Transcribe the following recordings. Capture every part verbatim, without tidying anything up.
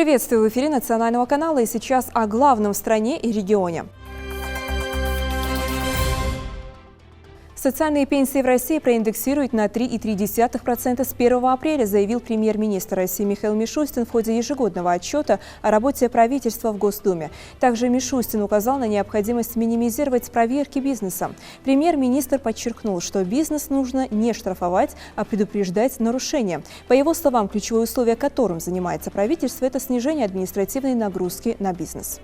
Приветствую в эфире национального канала, и сейчас о главном в стране и регионе. Социальные пенсии в России проиндексируют на три и три десятых процента с первого апреля, заявил премьер-министр России Михаил Мишустин в ходе ежегодного отчёта о работе правительства в Госдуме. Также Мишустин указал на необходимость минимизировать проверки бизнеса. Премьер-министр подчеркнул, что бизнес нужно не штрафовать, а предупреждать нарушения. По его словам, ключевое условие, которым занимается правительство, это снижение административной нагрузки на бизнес.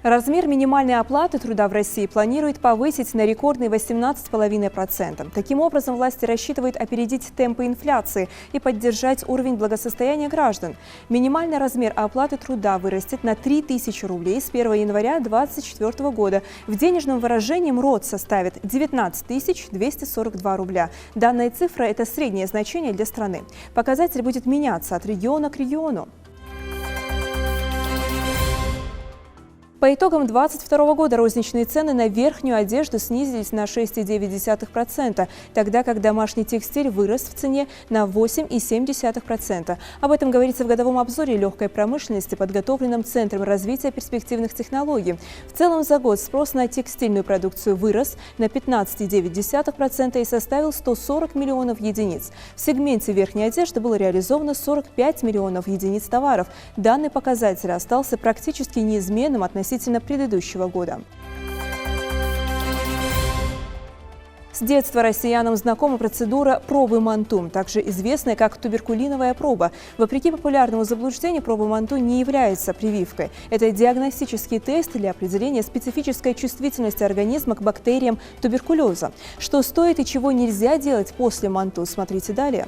Размер минимальной оплаты труда в России планируют повысить на рекордные восемнадцать с половиной процентов. Таким образом, власти рассчитывают опередить темпы инфляции и поддержать уровень благосостояния граждан. Минимальный размер оплаты труда вырастет на три тысячи рублей с первого января двадцать четвёртого года. В денежном выражении МРОТ составит девятнадцать тысяч двести сорок два рубля. Данная цифра — это среднее значение для страны. Показатель будет меняться от региона к региону. По итогам двадцать второго года розничные цены на верхнюю одежду снизились на шесть и девять десятых процента, тогда как домашний текстиль вырос в цене на восемь и семь десятых процента. Об этом говорится в годовом обзоре лёгкой промышленности, подготовленном Центром развития перспективных технологий. В целом за год спрос на текстильную продукцию вырос на пятнадцать и девять десятых процента и составил сто сорок миллионов единиц. В сегменте верхней одежды было реализовано сорок пять миллионов единиц товаров. Данный показатель остался практически неизменным относительно предыдущего года. С детства россиянам знакома процедура пробы манту, также известная как туберкулиновая проба. Вопреки популярному заблуждению, проба манту не является прививкой. Это диагностический тест для определения специфической чувствительности организма к бактериям туберкулёза. Что стоит и чего нельзя делать после манту, смотрите далее.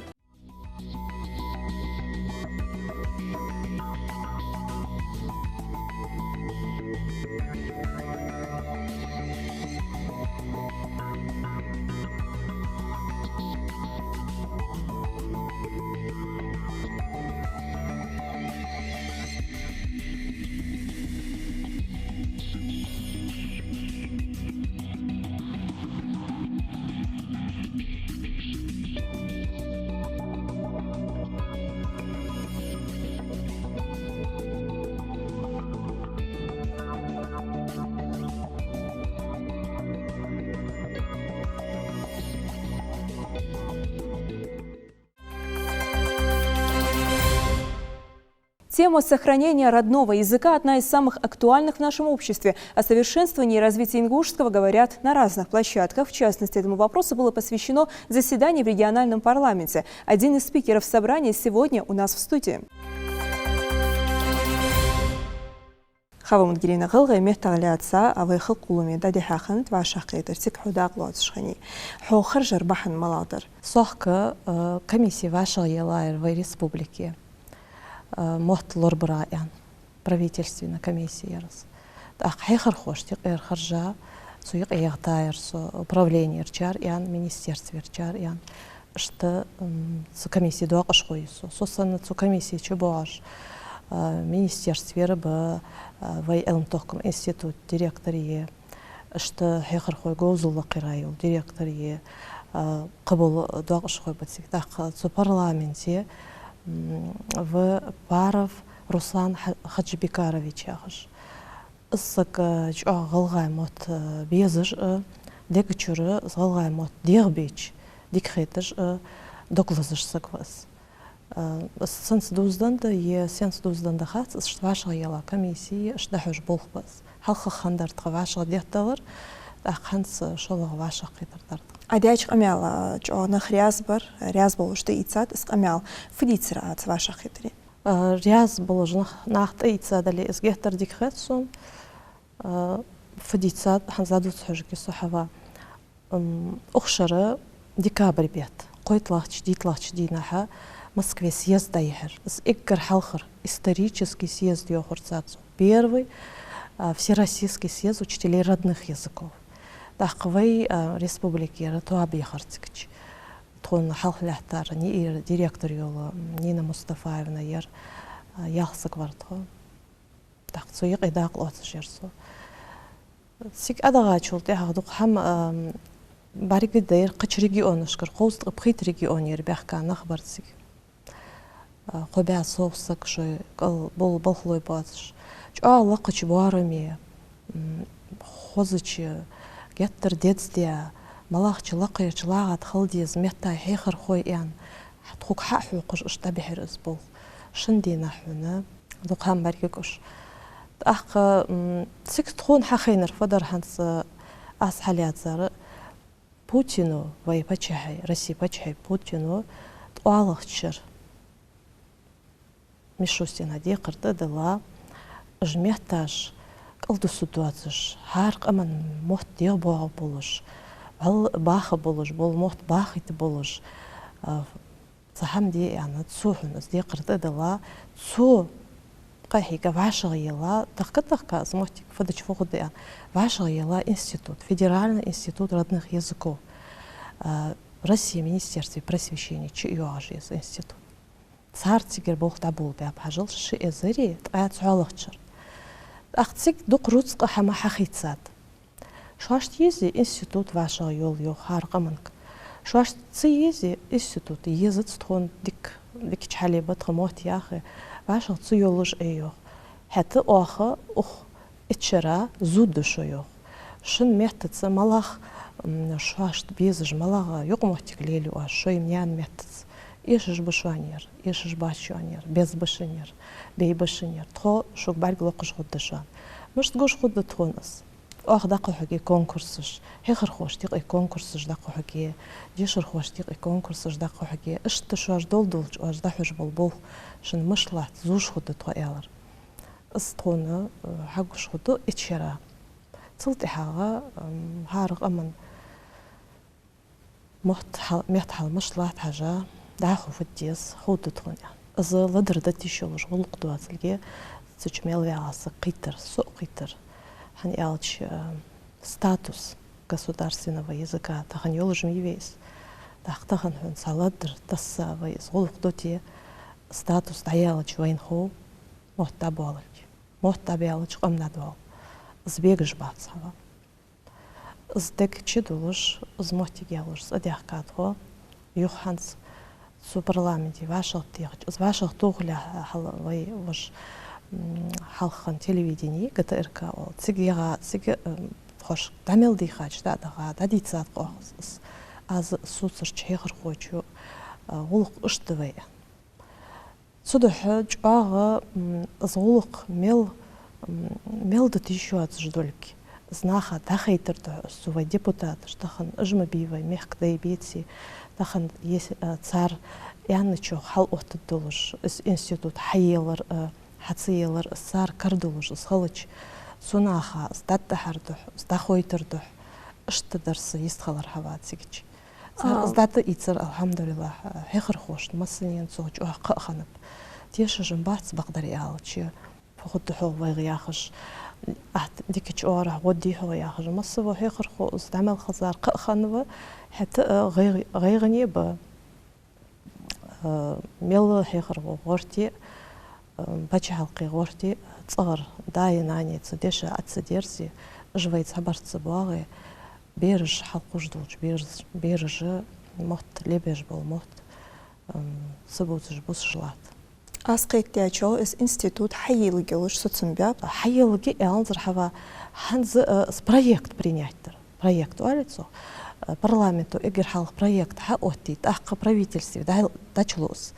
Тема сохранения родного языка одна из самых актуальных в нашем обществе. О совершенствовании и развитии ингушского говорят на разных площадках. В частности, этому вопросу было посвящено заседание в региональном парламенте. Один из спикеров собрания сегодня у нас в студии. Хава Мудгирина, гӀалгӀай меттах лаьца а вай халкъа гуламе дӀадихьа хиннад вӀашагӀкхетар, цига хьо дакъа лоацаш хиннай. Хьо харжара бахьан малагӀа дар? Сохка, э, комисси вӀашагӀъеллаяр вай республике, э, мотт лорабара аьнна, правительственни комисси яр из. ТӀаккха хьехархошта юкъера харжа, цу юкъе яхийтаяр со, управленерчар аьнна, министерстверчар аьнна. Иштта, м, цу комиссе доакъашхо я со. Со санна цу комиссе чу боагӀаш, а, министерствера ба, а, вай Ӏилма-тохкама института директор я, иштта хьехархой говзал лакхера йола директор я, а, кхыбола доакъашхой ба цига. ТӀаккха цу парламенте, м, ва Паров Руслан Ха-, Хаджибекарович яхаш. Из саг, э, чӀоагӀа гӀалгӀай мотт, э, безаш а, дега чура из гӀалгӀай мотт дегӀабеча дика хеташ а, дог лазаш саг ва из. Э, из сенца дувзаденна да е сенца дувзаденна да хац, из иштта вӀашагӀъелла комисси, иштта дӀахьош болх ба из. ХьалхагӀа хиннадар тха вӀашагӀдетталар, тӀаккха хӀанз, э, шоллагӀа вӀашагӀкхетар дар тха. Ӏа даьча къамаьла, э, чӀоагӀа нах раьза бар, раьза болаш тӀаийцад из къамаьл. Фу дийцар Ӏа цу вӀашагӀкхетаре? Э, раьза болаш нах, нах тӀаийцадале из геттара дика хет сона. Э, фу дийцад, хӀанз дувца хьожаргья со, Хьава. М, укх шера декабрь бетта, кхойтталагӀча, дийтталагӀча дийнахьа Москве съезд дӀайихьар. Из эггара хьалхара исторически съезд йохар цар цох. Первый, а, Всероссийский съезд учителей родных языков. ТӀаккха вай, а, республикера тоаба яхар цига. Тхона хьалха лаьттара ни-, директор йола, м, Нина Мустафаевна яр, а, ялх саг вар тхо. ТӀаккха цу юкъе дакъа лоацаш яр со. Цига Ӏадагӏачул тӀехьагӀа дукха хӀама, ам, бӀаргадайра кхыча регионашкара, кхузткъеи пхийтта регионера баьхка нах бар цига. А, кхо бӀаь совгӀа саг шоай кӀал бул балхалой боацаш. ЧӀоагӀа лакхача боараме, м, хозача, геттара деза де, малагӀча лакхерча лагӀа тӀа хила деза меттай хьехархой аьнна, тхога хьа а хьокхаш, иштта дӀабихьар из болх. Шин дийнахьа хьона дукха хӀама бӀаргагуш. ТӀаккха, м, цига тхона хьахайнар фу дар хӀанз, аз хьалаьцар, Путино, вай паччахьа, Россе паччахьа Путино, тӀоалагӀча шера Мишустина декхар тӀадилла, уж метташ кӀалдусаргдоацаш, хӀара къаман мотт дегӀабоагӀаргболаш, вӀалла бахаргболаш бола мотт бахийтаргболаш, а, цхьа хӀама де аьнна, цо хьона из декхар тӀадилла, цо къахьийга вӀашагӀъелла, тахка-тахка из моттиг фу дича фу хургда аьнна, вӀашагӀъелла институт, Федеральный институт родных языков, а, Россе Министерстве просвещения чу йоагӀаш я из институт. Цар цигара болх дӀаболабаьб, хьажал, ши эзари ткъаь цхьоалагӀча шера. ТӀаккха цига дукха рузкъа хӀама хьахийцад. Шоашта езий институт вӀашагӀйола, йоах, хӀара къаманга. Шоашта ца езий институт, езац тхона, дика, дикача хьале ба тха мотт, яхе, вӀашагӀ ца йолаш Ӏе, йоах. ХӀаьта оаха укх итт шера зувргда шо, йоах. Шун меттаца малагӀа, м, шоашта безаш малагӀа юкъамоттиг лелаю оаш шоай наьна меттаца. Эшаш ба шоана ер, эшаш бац шоана ер, беза ба шун ер, бейа ба шун ер. Тхо шуга бӀарг локхаш хургда шоана. Мишта гуш хургда тхона из? Оаха дӀакхухьаргья конкурсаш, хьехархошта юкъе конкурсаш дӀакхухьаргья, дешархошта юкъе конкурсаш дӀакхухьаргья. Иштта шоаш дола долча, оаш дӀахьош бола болх шун мишта латт, зувш хургда тхо, аьлар. Из тхона, э, хьагуш хургда итт шера. Цул тӀехьагӀа, м, хӀара къаман мотт хьал-, метта хьал мишта латт хьажа, дӀахо фу де деза хургда тхона. Из ладар дита йиш йолаш гӀулакх доацилга, цу чу мел ваьгӀа саг кхийттар, со а кхийттар. ХӀана аьлча, э, статус государственного языка тахан йолаш ма йий вай из. ТӀаккха тахан хьона цхьа ладар тасса вай из гӀулакх дите, статус дӀаяьлча вайна хов мотт дӀабоалалга. Мотт дӀабаьлча къам дӀадоал. Из бегаш бац хьавала. Из дег чудуллаш, из моттиг яьлча цӀадаьхка тхо, юха хӀанз цу парламенте вӀашагӀ техача, из вӀашагӀтохалехьа хьал вай вож, м, хьалха хинна телевидени, ГТРК оал. Цига яха, цига, м, тхоаш дӀа мел дийхача дӀа а даха, дӀадийцад оаха из. Аз соцарча хьехархочо, а, гӀулакх иштта да вай. Цудухьа чӀоагӀа, м, из гӀулакх мел, м, мел дита йиш йоацаш долга, из наха дӀахайтар духьа, из цу вай депутаташа тахан, уж ма бий вай мехка дай беций, тахан ес-, а, цар аьнначох хьалъоттаргда долаш, из институт хьаелар, а, хьа ца елар, из цар кара долаш, из хилча, цу наха из дӀатӀахьар духьа, из дӀахойтар духьа, иштта дар са йистхилар хьавала цигача. Цар из дӀатӀаийцар, алхьамдулиллахӀ, хьехархошта массанена цох чӀоагӀа кхаъ хиннаб. Тешаш ма бац, бакъдар аьлча, фу хургда хьогӀ вайга яхаш, ахь дикача оагӀорахьа гӀо дий хьогӀ яхаш. Массавола хьехархо из дӀа мел хазар кхаъ хиннав, хӀаьта а гӀай-, гӀайгӀане ба, а, мел хьехархо гӀорте, а, паччахьалкхе гӀорте, цӀагӀара даи нанеи цу деша Ӏа ца дерзе, уж вай цхьабарца боагӀе, бераш хьалкхувш долча бераш-, бераша мотт, лебеш бола мотт, ам, ца бувцаш бусаш латт. Аз кхетадаьчох, из институт хьайийлларгйолаш соцам баьб. Хьайийлларгья аьннадар хьавала, хӀанз, а, из проект принять дар. Проект оалий цох. А, парламенто эггара хьалха проект хьаоттае, тӀаккха правительстве дӀа-, дӀачулу из.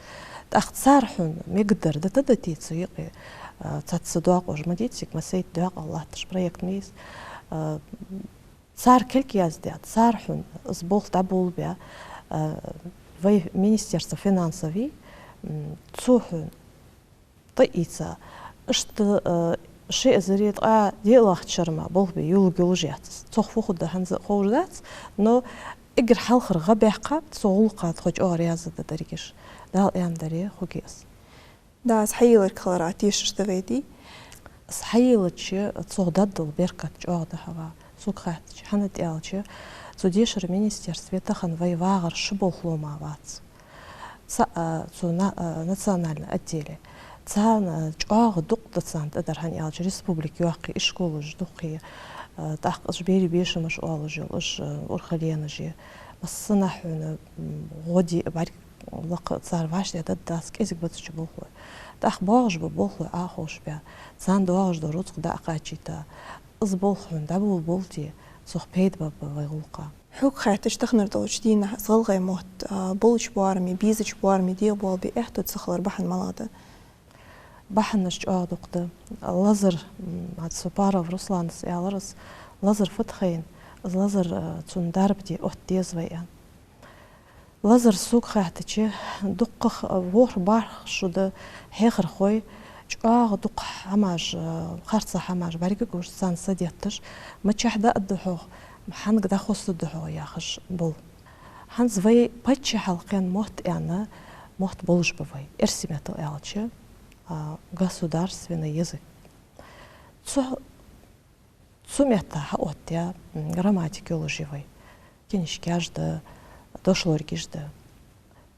ТӀаккха цар хьона мегаргдар дита дитий цу юкъе, а, цхьацца доакъош ма дий цига, массайтта доакъал латташ проект ма йий из. А, цар кулг яздаь, цар хьона из болх дӀаболабаь, а, вай министерство финансов, м, цо хьона тӀаийца. Иштта, а, ши эзари ткъаь диълагӀча шера мара болх бе йолга йолаш яц из. Цох фу хургда хӀанз а ховш дац, но эггара хьалхара гӀа баьккхаб, цу гӀулакха тхо чӀоагӀа раьза да деррига уж. Дала аьннадаре хургья из. Да, из хьайийлларгхилара тешаш да вай, дий? Из хьайийллача цох даргдола беркат чӀоагӀа да хьавала, сога хаьттача. ХӀана аьлча, цу дешара министерстве тахан вай вагӀар ши болхло мара вац. Цхьа, а, цу на-, а, национальни отделе. Царна чӀоагӀа дукха да царна тӀадар, хӀана аьлча республика йоккхий, ишколаш дуккхий, а, тӀаккха уж берий бешамаш оалаш йола, уж, а, урхаленаш я. Массанахьа хьона, м, гӀо де а бӀарг Лакха цар вӀаштӀехьдаргдац кӀезига бацача болхлой. ТӀаккха боагӀаш ба болхлой Ӏоховшабаь, царна доагӀаш дола рузкъа дӀакхачийта, из болх хьона дӀаболаболале, цох пайда ба вай гӀулакха. Хьога хаьттача, таханара долча дийнахьа из гӀалгӀай мотт, а, болча боараме, безача боараме дегӀабоалабе аьттув ца хилара бахьан малагӀа да? Бахьанаш чӀоагӀа дукха да. Лазар, м, хӀанз со Паров Руслана аьлар, из лазар фу да хайна, из лазар, а, цун дарба де оттаде деза вай аьнна. Лазар сога хаьттача, дукхагӀа, а, ворхӀ-бархӀ шу да хьехархой, чӀоагӀа дукха хӀамаш, а, харцахьа хӀамаш бӀаргагуш, царна са детташ, мичахьа да а да хьогӀ, хьанга дӀахоссаргда хьогӀ яхаш бола. ХӀанз вай паччахьалкхен мотт аьнна, мотт болаш ба вай. Эрсий меттала аьлча, а, государственный язык. Цу, цу метта хьаоттаяь, м, грамматика йолаш я вай. Книжкаш да, дошлоргаш да.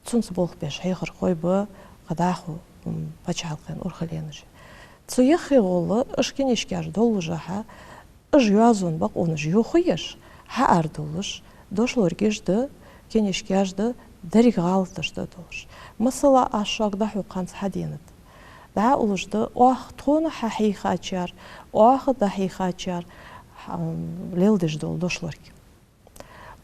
Цунца болх беш хьехархой ба, кхы дӀахо, м, паччахьалкхен урхаленаш. Цу яххе гӀолла, уж книжкаш доллашехьа, уж йоазон бакъонаш йохаеш, хьаара долаш, дошлоргаш да, книжкаш да, деррига гӀалаташ да долаш. Масала, аз шуга дӀахо хӀанз хьаденад. ДӀа а уллаш да, оаха тхона хьахьийхачар, оаха дӀахьийхачар, хьа-, леладеш дола дошлорг.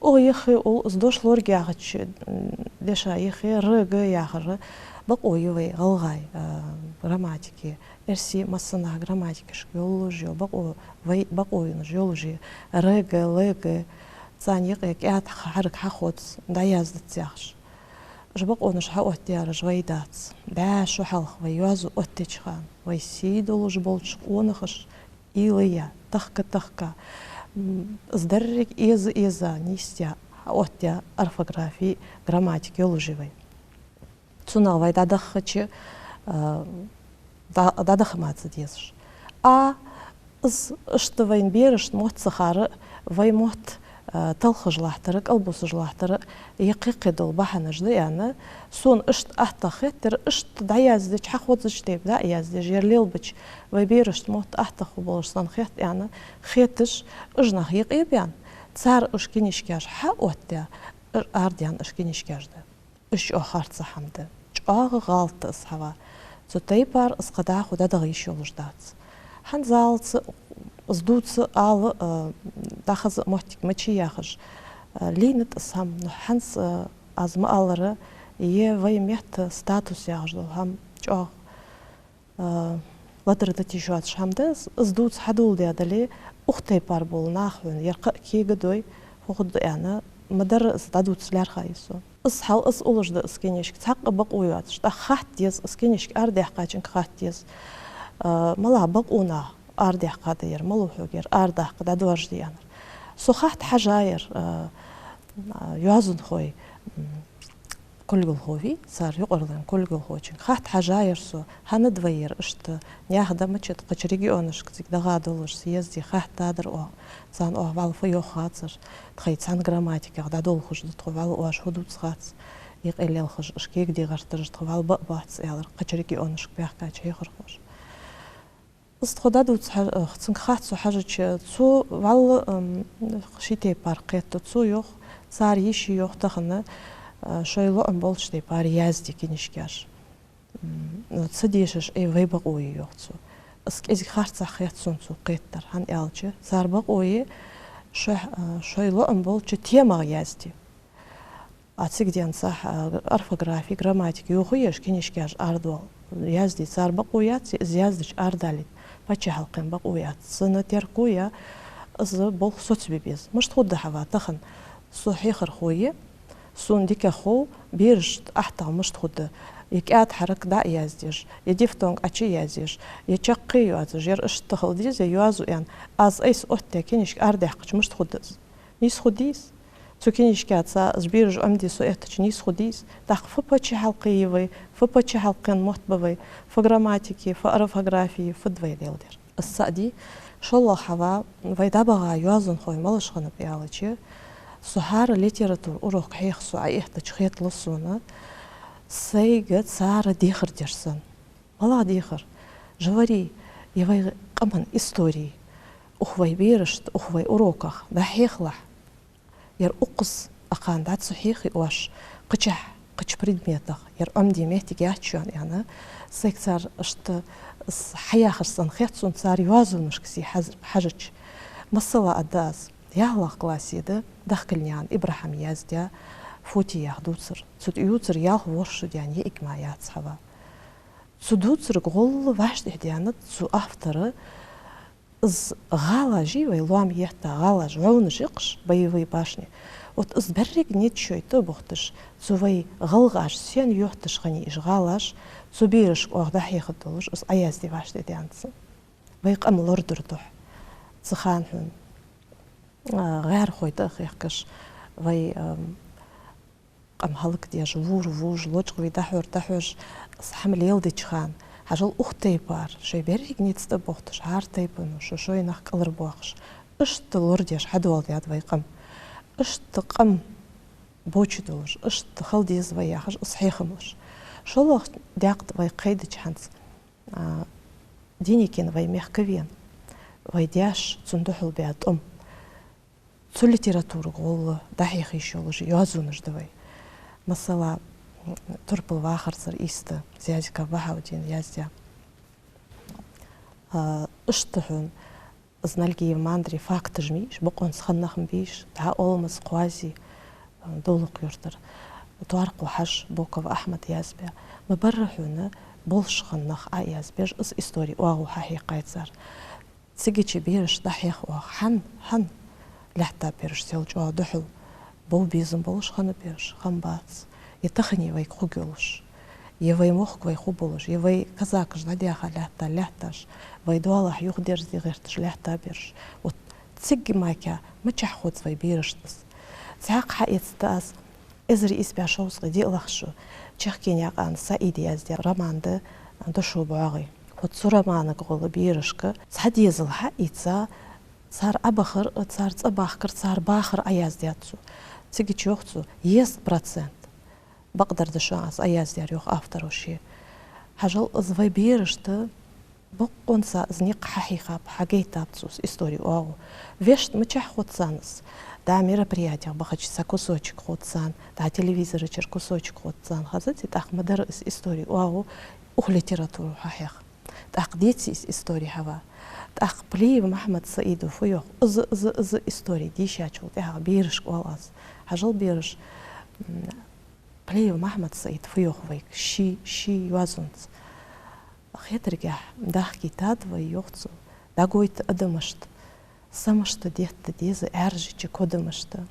Укх яххе улл из дошлорг яхача, м, деша яххе р, г яхар бакъо я вай гӀалгӀай, а, грамматике. Эрсий массанахьа грамматикашка йолаш я бакъо, вай бакъонаш йолаш я р, г, л, г. Царна юкъе кӀаьда хьарак хьахоз, дӀаяздац яхаш. Уж бакъонаш хьаоттаяраш вай дац. БӀаь шу хьалха вай йоазув оттадеча хана, вай сий долаш болча къонахаша уйла яь, тахка-тахка, м, из деррига эза-эза нийсъяь, хьаоттаяь орфографи, грамматика йолаш я вай. Цунах вай дӀадахача, а, дӀа-, дӀадаха ма ца дезаш. А, из иштта вайна берашта мотт ца хар, вай мотт, а, талхаш латтар, кӀалбусаш латтар, е кхы-кхы дола бахьанаш да аьнна, сона иштта аттагӀа хетар, иштта дӀаяздича, хьахозача тайпа дӀа а яздеш, ер лелабича, вай берашта мотт аттагӀа хургболаш санна хет аьнна, хеташ, уж нах юкъе баьнна, цар уж книжкаш хьаоттаяь, арадаьнна уж книжкаш да. Уж чӀоагӀа харцахьа хӀама да. ЧӀоагӀа гӀалат да из хьава. Цу тайпара из кхы дӀахо дӀадаха йиш йолаш дац. ХӀанзалца из дувца ала, а, дӀахаза моттиг мичай яхаш, а, лийннад из хӀама. Но хӀанз, а, аз ма аллара, е вай метта статус яхаш дола хӀама чӀоагӀа а, ледара да тешаш хӀама да из, из дувца хьадоладаь дале, укх тайпара бола нах хьона, ер кхы а кегадой, фу хургда аьнна, ма дарра из дӀадувца лаьрхӀа я со. Из хьал из уллаш да из книжка, цхьаккха бакъо йоацаш, тӀаккха хатта деза, из книжка арадаьккхачунга хатта деза, а, малагӀа бакъонах арадаьккха да ер, малав хьога ер арадаккха дӀадоаржаде аьннар. Со хатта хьажаяр, а, а, йоазонхой, м, кулгалхо вий, цар юкъарлен кулгалхочунга хатта хьажаяр со, хӀана да вай ер иштта, наьха да мичад, кхыча регионашка цига дагӀа долаш съезде хаттадар оаха, царна оаха вӀалла фу йоах хацар, тхоай цхьан грамматиках дӀадолхаш да тхо вӀалла, оаш фу дувц хац, юкъе лелхаш, уж кегаде гӀертараш тхо вӀалла ба а бац, аьлар кхыча регионашка баьхкача хьехархоша. Из тхо дӀадувца хьаж-, э, цунга хатта со хьажача, цо вӀалла, м, ший тайпара кхетаду, цо йоах, цар йиш я йоах тахан, э, шоай лоӀам болча тайпара язде книжкаш. М, ну, ца дешаш, э, вай бакъо я йоах цо. Из кӀезига харцахьа хет сона цо кхетадар, хӀана аьлча, цар бакъо я шоай, э, шоай лоӀам болча темах язде. А цига денз, а, орфографи, грамматика йохаеш, книжкаш арадоал, язде цар бакъо яц, из яздича арадалийта паччахьалкхен бакъо яц. Цунна терко я, из болх соцабе беза. Мишта хургда хьава тахан? Со хьехархо я, сона дикагӀа хов, берашта аттагӀа мишта хургда, е кӀаьда хьарак дӀа а яздеш, е дифтонг Ӏочуязъеш, е чаккхе йоацаш, ер иштта хила деза, е йоазув аьнна, аз айса оттадаь книжка арадаьккхача мишта хургда из? Нийса хургдий из? Цу книжкаца из бераш Ӏомаде со эттача нийса хургдий из? ТӀаккха фу паччахьалкхе я вай, фу паччахьалкхен мотт ба вай, фу грамматика, фу орфографи, фу да вай леладер? Из цаӀ дий, шоллагӀа хьава, вай дӀабаха йоазонхой малаш хиннаб аьлча, со хӀара литература урок хьеха со Ӏоэттача хеталу сона, сайга цар дехар деш санна. МалагӀа дехар? Жавари, е вай къаман истори укх вай берашта, укх вай уроках дӀахьехалахь. Ер укхаза акхарна дӀа ца хьехий оаш, кхычахьа кхыча предметах, ер Ӏомаде моттиг яц шоана, аьнна, сайга цар иштта, из хьаяхар санна хет сона цар йоазонашка се хьаз-, хьажача. Масала аргда аз, ялхлагӀа классе да Дахкилнаькъан ИбрахӀима яздаь «Фути» яха дувцар. Цу тӀа ювцар ялх ворхӀ шу даьнна йиӀиг мара яц хьава. Цу дувцарга гӀолла вӀаштӀехьдаьннад цу автора из гӀалаш, вай лоам етта гӀалаш, вӀовнаш икхаш, боевые башни. Вот из берригаш ницкъ шоай тӀа а бухташ, цу вай гӀалгӀаша сенна йотташ хиннай уж гӀалаш, цу берашка оаха дӀахьехаргдолаш из Ӏоязде вӀаштӀехьдаьннад цо. Вай къам лорадара духьа. Цу хана хьона, а, гӀаьрахой тӀа а хехкаш, вай, ам, къам хӀалакдеш, вур вувш, лочкъавий дӀахьор дӀахьош, из хӀама леладеча хана, хьажал, укх тайпара, шоай берригаш низ тӀа а бухташ, хӀара тайпано шо-шоай нах кӀалхарбоаккхаш, иштта лорадеш хьадоаладаьд вай къам. Иштта къам боча долаш, иштта хила деза вай яхаш, из хьехам луш. ШоллагӀа даькъе вай кхайдача хӀанз, а, Деникин вай мехка вена, вай даьша цунна духьал баь тӀом. Цу литературага гӀолла дӀахьеха йиш йолаш йоазонаш да вай. Масала, «Турпал вахарцара» иштта, Зязиков Бахьаудина яздаь. А, иштта хьона, из Нальгиев Мандри «Факташ» ма йий уж, бокъонца хинна хӀама ба уж, дӀа Олмаз, Кхоази, а, Довлакъ-Юртара, Тоаркхо Хьажа, Боков Ахьмада язбаь. Ма барра хьона болаш хинна нах Ӏоязбеш, из истори оагӀув хьахьекхай цар. Цигача бераш дӀахьех оаха хьан, хьан лаьтта бераш сел чӀоагӀа духьал, бов безам болаш хинна бераш, хам бац. Е тахане вайга хургйолаш, е вай мохк вай хургболаш, е вай казакаша дӀадаьха лаьтта лаьтташ, вай доалахьа юхадерзаде гӀерташ лаьтта бераш. Вот цигга мара мичахьа хургья вай берашта из? Цхьаькха хьаэцаргда аз, эзар ийс бӀаь шовзткъе диълагӀча шу Чахкенаькъан Саида яздаь роман да «Дошо бӀоагӀий». Вот цу романага гӀолла берашка цхьа дезал хьаийца, цар Ӏобахар а, цар цӀабахкар, цар бахар Ӏояздаьд цо. Цигача йоах цо: «Десять процент бакъдар да шоана аз Ӏояздаьр», йоах автора ше. Хьажал, из вай берашта бокъонца из никъ хьахьийхаб, хьагойтаб цо из истори оагӀув. Вешта мичахьа хургда царна из? ДӀа мероприятех бахача цхьа кусочек хургда царна, дӀа телевизора чура кусочек хургда царна, хазаций, тӀаккха ма дарра из истори оагӀув укх литературо хьахьех. ТӀаккха деций из истори хьава? ТӀаккха Плиев Махьмад-Саида фу йоах? Из, из, из истори дийшачул тӀехьагӀа берашка оал аз. Хьажал, бераш, м, Плиев Махьмад-Саида фу йоах вайга ший, ший йоазонца? Хетаргахьа, дӀахкийтад вай, йоах цо, дӀагойта адамашта, са мишта детта деза Ӏаьржача кодамашта.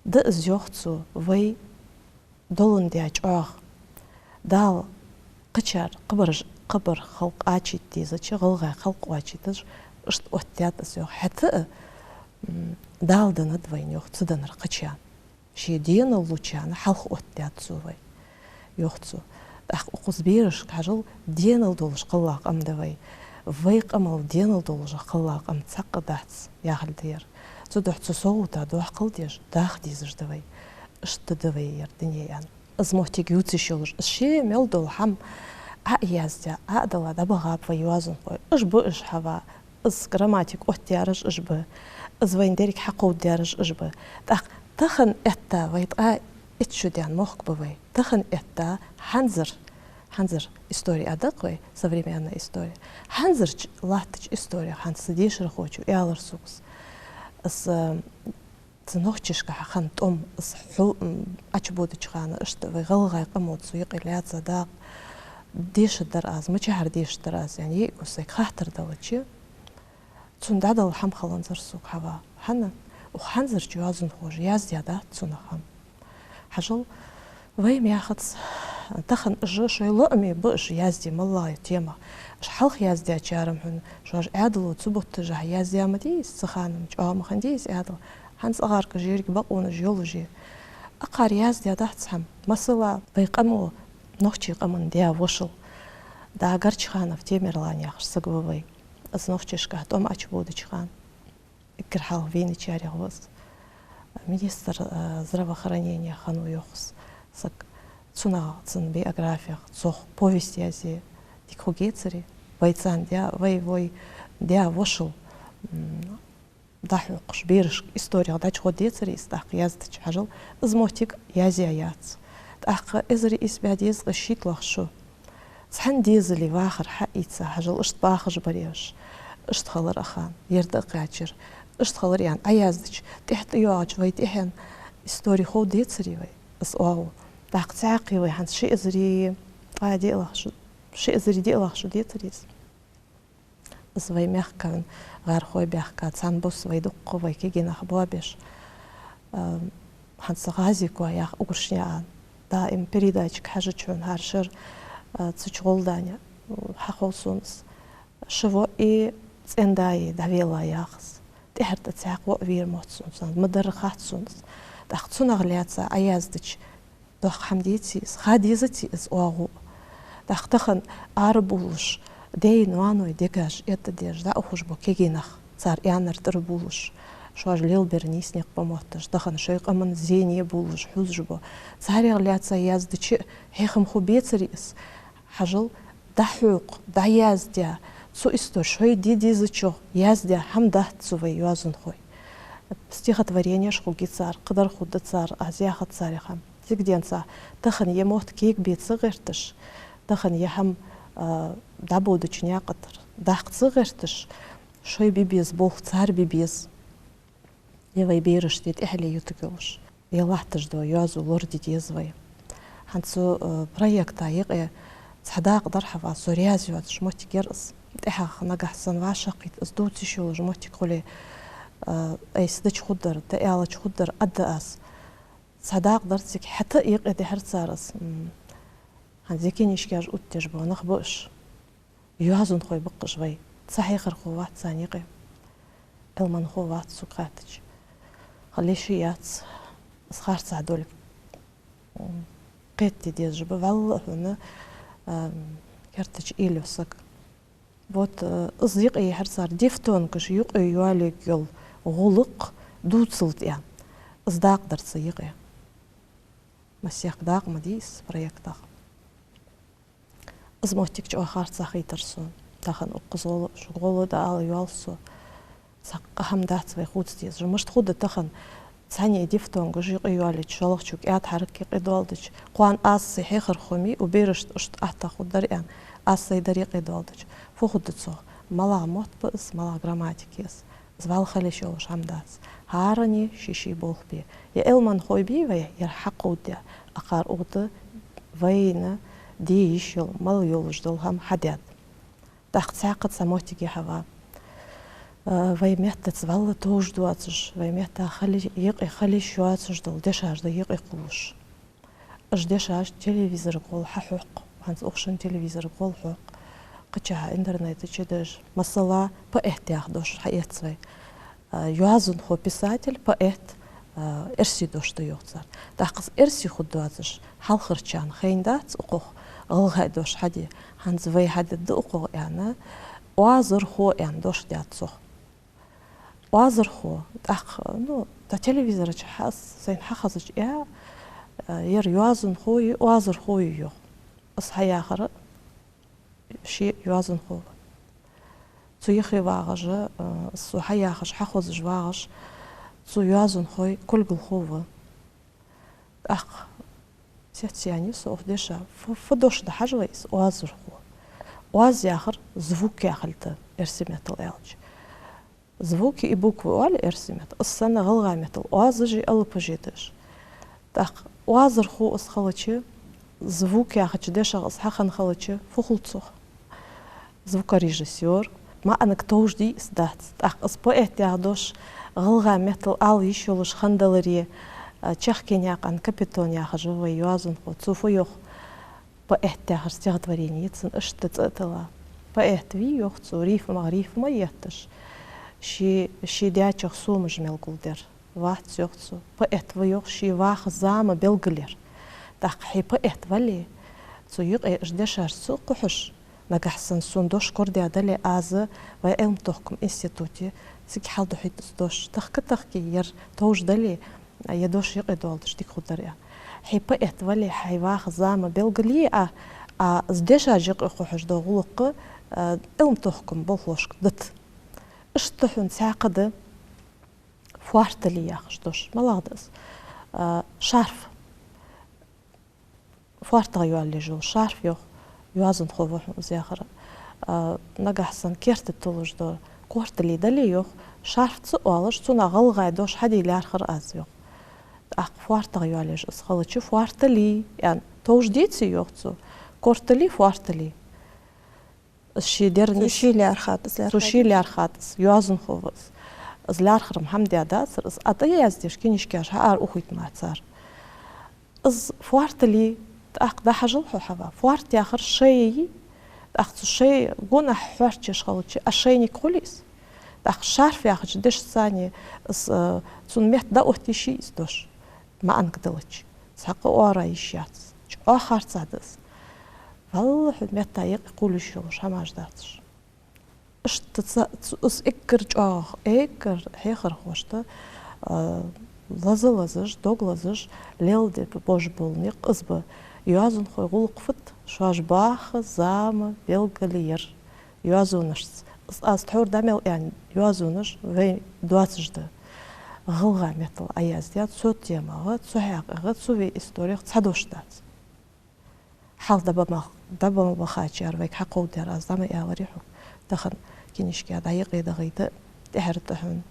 Да из, йоах цо, вай долан даь чӀоагӀа. Дала кхычар кхыбар, кхыбар халкъ Ӏочуйта дезача, гӀалгӀай халкъ Ӏочуйта дезача, иштта оттадаьд из, йоах. ХӀаьта а, м, Дала деннад вайна, йоах, цу денар кхычарна. Ший денал лучарна хьалха оттадаьд цо вай, йоах цо. ТӀаккха укхаза берашка хьажал, денал долаш кхелла къам да вай. Вай къамал денал долаш кхелла къам цхьаккха дац, яхилга да ер. Цудухьа цу совгӀата дохкал деш, даха дезаш да вай. Иштта да вай ер дуне, аьнна. Из моттиг ювца йиш йолаш, из ше мел дола хӀама Ӏояздаь, Ӏодилла дӀабахаб вай йоазонхой. Уж ба уж хьава, из грамматика оттадаьраш уж ба, из вайна деррига хьакховдадаьраш уж ба. ТӀаккха тахан этта вай ткъаь итт шу даьнна мохк ба вай. Тахан этта хӀанзара, хӀанзара истори а да-кх вай, современная история. ХӀанзарча латтача историх хӀанз са дешархочо аьлар сога из. Из, э, цу нохчашкахьа хинна тӀом, из хьу-, м, Ӏочубодача хана, иштта вай гӀалгӀай къамо цу юкъе лаьца дакъа дешаргдар аз, мичахьара дешаргдар аз, аьнна, йиӀиго сайга хаттар делча, цунна дӀадала хӀама хиланзар сога хьава. ХӀана? Укх хӀанзарча йоазонхоша яздаь дац цунах хӀама. Хьажал, вай мехац, тахан уж шоай лоӀаме ба уж язде, моллагӀа тема. Уж хьалха яздаьчар-м хьона, шоаш Ӏаьдало цу бутт жахь яздаь ма дий из, цу хана-м чӀоагӀа ма хиннадий из Ӏаьдал. ХӀанз цӀагӀаркаш еррига бокъонаш йолаш я. Акхар яздаь дац хӀама. Масала, вай къамо, нохчий къаман даь-вошал, да Горчханов Темирлан яхаш саг ва вай. Из нохчашкахьа тӀом Ӏочубодача хана, эггара хьалха вийначарех ва из. Министр, э, здравоохранения хиннав, йоах, из саг. Цунах, цун биографех, цох повесть язъе дика хургьяцарий? Вай царна даь, вай, вай даь-вошал, м, дӀахьокхаш, берашка историх дӀачугӀоргдецарий из тӀаккха яздача? Хьажал, из моттиг язъяь яц. ТӀаккха эзар ийс бӀаь дезткъа шийтталагӀа шу. Цхьан дезала вахар хьаийца, хьажал, иштта бахаш бар уж, иштта хилар а хана, ер дӀакхаьчар, иштта хилар аьнна Ӏояздича, тӀехьа тӀайоагӀача вай тӀехьен истори хов децарий вай, из оагӀув. ТӀаккха цхьаькха вай хӀанз ши эзар ткъаь диълагӀа шу, ши эзар диълагӀа шу децарий из. Из вай мехка гӀарахой баьхка, цхьан бус вай дуккха вай кегий нах боабеш. Ам, хӀанз ГӀази-Коа яха уграшне а даим передачага хьажача хьона хӀара шера, а, цу чу гӀолла даьнна, м, хьахов сона из. Ши воӀи цӀен даи дӀавелла яхаш. ТӀехьара тӀа цхьаькха воӀ вера мотт сона, цунна ма дарра хац сона из. ТӀаккха цунах лаьца Ӏояздича, доккха хӀама деций из, ха дезаций из оагӀув. ТӀаккха тахан ара бувлаш, даьй-ноаной дегаш эттадеш дӀаухаш бола кегий нах, цар аьннар тӀара бувлаш, шоаш лелабер нийса никъ ба мотташ, тахан шоай къаман зене бувлаш, хьувзаш бола. Царех лаьца яздича, хьехам хургбецарий из. Хьажал, дӀахьокха, дӀаяздаь, цу истори шоай де дезачох яздаь хӀама дац цу вай йоазонхой. Стихотворенеш хургья цар, кхыдар хургда цар, аз яхац царех хӀама. Цига денз тахан ер мотт кегабе ца гӀерташ, тахан ер хӀама, а, дӀабодача наькъа тӀара даккха ца гӀерташ, шоай бе беза болх цар бе беза. Ер вай берашта тӀехьале ютаргйолаш, ер латташ дола йоазув лораде деза вай. ХӀанз цу, э, проекта юкъе цхьа дакъа дар хьавоал, со раьза йоацаш моттиг яр из. ТӀехьагӀа нагахьа санна вӀашагӀкхийтта из дувца йиш йолаш моттиг хуле, э, айса дича хургдар, дӀааьлча хургдар, аргда аз. Цхьа дакъа дар цига, хӀаьта а юкъе дехьар цар из. М, хӀанз ер книжкаш оттадеш бола нах ба уж. Йоазонхой ба-кх уж вай. Цхьа хьехархо вац царна юкъе. Ӏилманхо вац, сога хаьттача. Хила йиш яц, из харцахьа долга, м, кхетаде дезаш ба вӀалла а хьона, ам, керта чу уйла йола саг. Вот, э, из юкъе яхьар цар, дифтонгаш юкъе йоалаергйола гӀулакх дувцалда аьнна. Из дакъа дар цу юкъе. Масех дакъа ма дий из проектах. Из моттиг чӀоагӀа харцахьа хийтар сона. Тахан укхаза гӀолла, шуга гӀолла дӀаала йоал со. Цхьаккха хӀама дац вай хувца дезаш. Мишта хургда тахан, цхьанне дифтонгаш юкъе йоалаеча, шоллагӀчо кӀаьда хьарак юкъе доаладича, кхоана аз сай хьехархо ма йий, укх берашта иштта атта хургдар аьнна, аз сай дар юкъе доаладича, фу хургда цох? МалагӀа мотт ба из, малагӀа грамматика я из? Из вӀалла хила йиш йолаш хӀама дац. ХӀаране ший-ший болх бе. Ер Ӏилманхой бий вай, ер хьакховдадаь, акхар укх тӀа вайна де йиш йола, мел йолаш дола хӀама хьадаьд. ТӀаккха цхьаькха цхьа моттиг я хьавоал. Э, вай меттаца вӀалла товш доацаш, вай метта хила, юкъе хила йиш йоацаш дола дешаш да юкъе кхувлаш. Уж дешаш телевизорга гӀолла хьахьокх, хӀанз укх шин телевизорга гӀолла хьокх, кхычахьа интернета чу деш. Масала, поэт яха дош хьаэц вай. А, йоазонхо, писатель, поэт, а, эрсий дош да йоах цар. ТӀаккха из эрсий хургдоацаш, хьалхарчарна хайнадац укхох гӀалгӀай дош хьаде. ХӀанз вай хьадергда укхох аьнна, оазархо аьнна дош даьд цох. Оазархо, тӀаккха, ну, тха телевизора чу хьа-, сайна хьахезача, э, ер йоазонхо я, оазархо я йоах. Из хьаяхар ше йоазонхо ва. Цу юхе вагӀаш, э, со хьаяхаш, хьахозаш вагӀаш, цу йоазонхой кулгалхо ва. ТӀаккха цецъяьннай со укх деша. Фу, фу дош да хьажа вай из оазархо? Оаз яхар звук яхилга да, эрсий меттала аьлча. Звуки и буквы оал эрсий меттала, из санна гӀалгӀай меттала оазаши алапаши да уж. ТӀаккха оазархо из хилча, звук яхача дешах из хьахинна хилча, фу хул цох? Звукорежиссёр, маӀанга товш дий из, дац. ТӀаккха из поэт яха дош гӀалгӀай меттала ала йиш йолаш хиннадаларе, а, чехка наькъан Капитон яхаш ва вай йоазонхо, цо фу йоах? Поэт яхар стихотворени я цун, иштта цӀи а тилла. Поэт вий, йоах цо, рифмах рифма етташ, ший, ший даьчох сомаш мел гулдер вац, йоах цо. Поэт ва, йоах, ший ваха зама белгалъяр. ТӀаккха хье поэт вале, цу юкъе уж дешаш ца кхухьаш, нагахьа санна сона дош корадаь дале, аз вай Ӏилма-тохкама институте цига хьалдохьийт из дош. Тахка-тахка ер товш дале, ер дош юкъе доаладича дика хургдар аьнна. Хье поэт вале, хьай ваха зама белгалъе а, а из дешаш юкъе кхухьаш дола гӀулакх, а, Ӏилма-тохкама болхлошка дита. Иштта хьона цхьаькха да фуартали яхаш дош. МалагӀа да из? А, шарф. ФоартагӀа йоалаеш йола шарф, йоах, йоазонхо ва хьона из яхар. А, нагахьа санна керта туллаш дола кортали дале, йоах, шарф ца оалаш, цунах гӀалгӀай дош хьаде лаьрхӀар аз, йоах. ТӀаккха фоартагӀа йоалаеш из хилча, фоартали, аьнна, товш деций, йоах цо, кортали, фоартали. Из ший дерригаш. Цо ший лаьрхӀад из, цо ший лаьрхӀад из, йоазонхо ва из. Из лаьрхӀар-м хӀама даь дацар, из а тӀа яздеш, кинишкаш хьаара ухийта мара цар. Из фоартали, тӀаккха дӀахьажал хьо, Хьава, фоарт яхар шай я, тӀаккха цу шай гонахьа хьоарчаш хилча, ошейник хулий из? ТӀаккха шарф яхача дешаца цхьана из, э, цун метта дӀаотта йиш йий из дош? МаӀанга далча, цхьаккха оара йиш яц, чӀоагӀа харцахьа да из. Валлахьи, метта юкъе кхувла йиш йолаш хӀамаш дац уж. Иштта ца, ц-, из эггара чӀоагӀа, эггара хьехархошта, а, лазалазаш, доглазаш леладе божа бола никъ из ба. Йоазонхой гӀулакх фуд? Шоаш баха зама белгалъяр йоазонашца. Из аз тхьовра дӀа мел аьнна йоазонаш вай доацаш да. ГӀалгӀай меттала Ӏояздеш, цу темагӀа, цу хьакъехьа, цу вай исторех цхьа дош дац. Хьалха дӀабаха-, дӀабахачар вайга хьакховдадаьр, аз дӀа ма аьларий хьога. Тахан кинишка дӀа юкъе дахийта, тӀехьара тӀехьа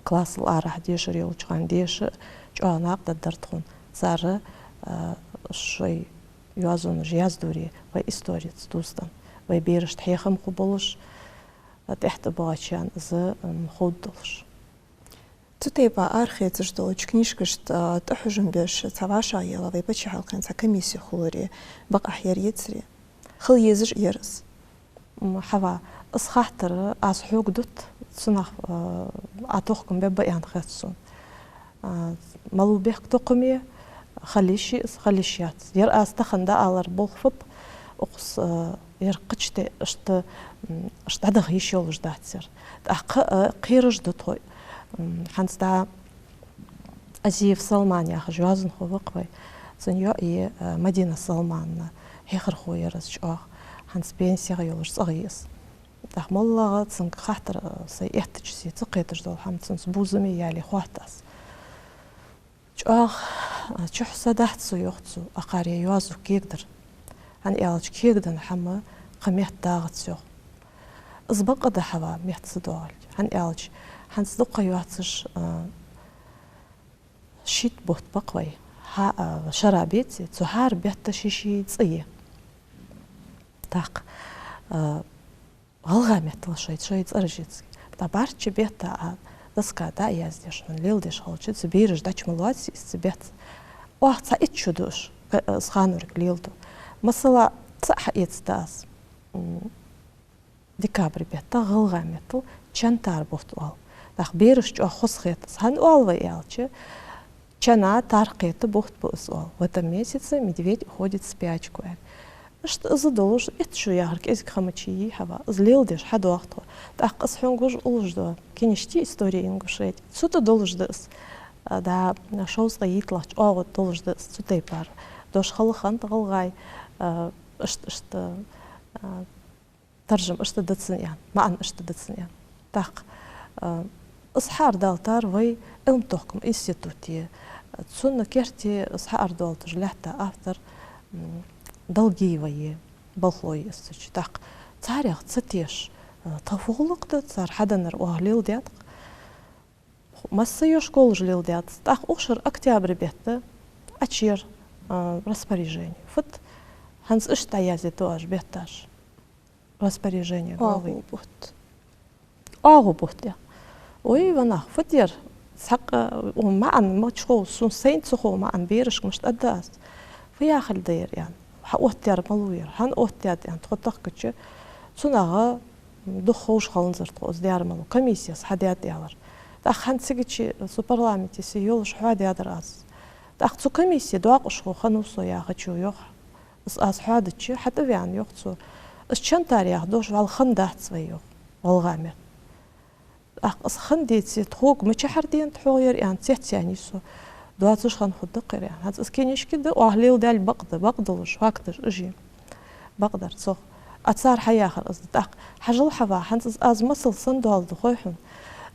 классал арахьа дешар йолча хана деша, чӀоагӀа накъадаргдар тхона. Цар, а, шоай йоазонаш яздоре вай истореца дувцаш, вай берашта хьехам хургболаш, а, тӀехьа тӀабоагӀачарна из, м, ховргдолаш. Цу тайпара арахецаш долча книжкашта, а, тӀахьожам беш цхьа вӀашагӀъелла вай паччахьалкхен цхьа комисси хулар, бакъахьа яр, яцарий? Хила езаш яр из. М, Хьава, из хаттар аз хьога дут, цунах, а, Ӏа тохкам бергба аьнна хет сона. А, малув бехк тохкаме, хила йиш я из, хила йиш яц. Ер аз тахан дӀаалар болх фуд, укхаза, э, ер кхыча тӀа иштта, м, иштта дӀадаха йиш йолаш дац ер. ТӀаккха, э, кхераш да тхо. М, хӀанз дӀа Азиев Салман яхаш йоазонхо ва-кх вай. Цун йоӀ я, э, Мадина Салмановна, хьехархо яр из чӀоагӀа. ХӀанз пенсегӀа йолаш цӀагӀа я из. ТӀаккха моллагӀа цунга хаттар, э, сай эттача, се ца кхеташ дола хӀама цунца бувзам бе яле хоатт аз. ЧӀоагӀа, а, чухь са дац со, йоах цо, акхар е йоазув кегадар. ХӀана аьлча кегадаь хӀама кхы метта дагӀац, йоах. Из бакъ да, Хьава, метта ца доагӀалга. ХӀана аьлча хӀанз дукха йоацаш, а, шийтта бутт ба-кх вай. Хьа-, а, шера беце, цу хӀара бетта ший-ший цӀи я. ТӀаккха, а, гӀалгӀай меттала шоай, шоай цӀераш я цига. ТӀаккха барчча бетта Ӏа доска тӀа яздеш, хьона леладеш хилча, цу бераша дӀачу ма лоаций из цу бетта. Оаха цхьа итт шу да уж, ка-, из ханург леладу. Масала, цаӀ хьаэцаргда аз. М, декабрь бетта гӀалгӀай меттала чантар бутт оал. ТӀаккха берашта чӀоагӀа хоза хет из. ХӀана оал вай аьлча, чана тар кхета бутт ба из, оал. В этом месяце медведь уходит в спячку, аьнна. Иштта из долаш, итт шу яхар кӀезига ха ма чий, Хьава. Из леладеш хьадоагӀа тхо. ТӀаккха из хьона гуш уллаш да кинишка «История Ингушетии». Цу тӀа долаш да из. А, да, шовзткъеи йитталагӀча оагӀув тӀа долаш да из цу тайпара. Дош хала хиннад гӀалгӀай, а, иштта, иштта, а, таржам иштта да цун аьнна, маӀан иштта да цун аьнна. ТӀаккха, а, из хьаардалийтар вай Ӏилма-тохкама институте. Цунна керте из хьаардоалийташ латта автор, м, Долгиева я, Балхло я из цу чу. ТӀаккха царех ца теш, а, тха фу гӀулакх да, цар хьаденнар оаха леладаьд-кх. Масса йола школаш леладаьд из. ТӀаккха укх шера октябрь бетта Ӏочуяр, а, распоряжени. Фуд, хӀанз иштта дӀаязде тоъаш бетташ. Распоряжени главы. ОагӀув бутт. ОагӀув бутт, я. Ой, ва нах, фуд ер? Цхьаккха, о, маӀан мича хов, сона сайна ца хов маӀан, берашка мишта аргда аз. Фу яхилга да ер, аьнна. Хьаоттаяьр малув яр, хӀана оттадаьд, аьнна, тхо тахкача, цунах дукха ховш хиланзар тхо, из даьр малув. Комиссес хьадаьд, аьлар. ТӀаккха хӀанз цига чу цу парламенте се йолаш хьоадаьдар аз. ТӀаккха цу комиссе доакъашхо хиннав со яхачо, йоах. Из аз хьоадича, хьатӀавена, йоах цо, из чантар яха дош вӀалла хиннадац вай, йоах, гӀалгӀай метта. ТӀаккха из хинна деце, тхога мичахьара денад хьогӀ ер, аьнна, цецъяьннай со. Доацаш хинна хургда-кх ер, аьнна. ХӀанз из кинишка да, оаха леладаьр бакъ да, бакъдолаш, факташ уж я. Бакъдар цох. А цар хьаяхар из да. ТӀаккха хьажал, Хьава, хӀанз из аз масал санна доаладу, хой хьона.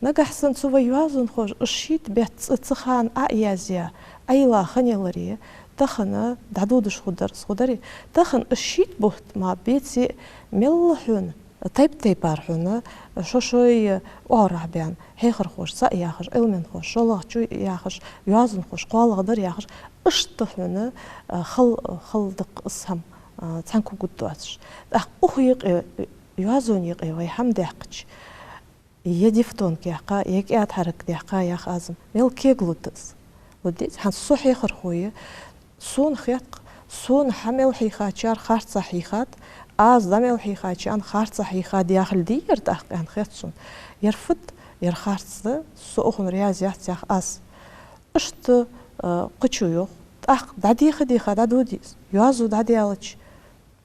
Нагахьа санна цу вай йоазонхоша уж шийтта бетта цӀи цу хана Ӏоязъяь, Ӏойилла хинна яларе, Тахан дӀадодаш хургдар из, хургдарий? Тахан из шийтта бутт ма беце, мел хьона, тайп-тайпара хьона, шо-шоай оагӀорахьа баьнна, хьехархоша цаӀ яхаш, Ӏилманхоша, шоллагӀчо яхаш, йоазонхоша кхоалагӀа дар яхаш, иштта хьона, а, хала, хала да-кх из хӀама, а, цхьан кугуд доацаш. ТӀаккха укх юкъе, йоазон юкъе вай хӀама даьккхача, е дифтонг яьккха, е кӀаьда хьарак даьккха, яха аз, мел кегалургда из. Лургдеций? ХӀанз со хьехархо я, сона хет-кх, сона хьа мел хьийхачар харцахьа хьийхад, аз дӀа мел хьийхачарна харцахьа хьийхад яхилга дий ер тӀаккха, аьнна хет сона. Ер фуд, ер харц да, со укхунна раьза яц, яха аз. Иштта, а, кхычо йоах. ТӀаккха дӀадийха-дийха дӀадоде из. Йоазув дӀадаьлча,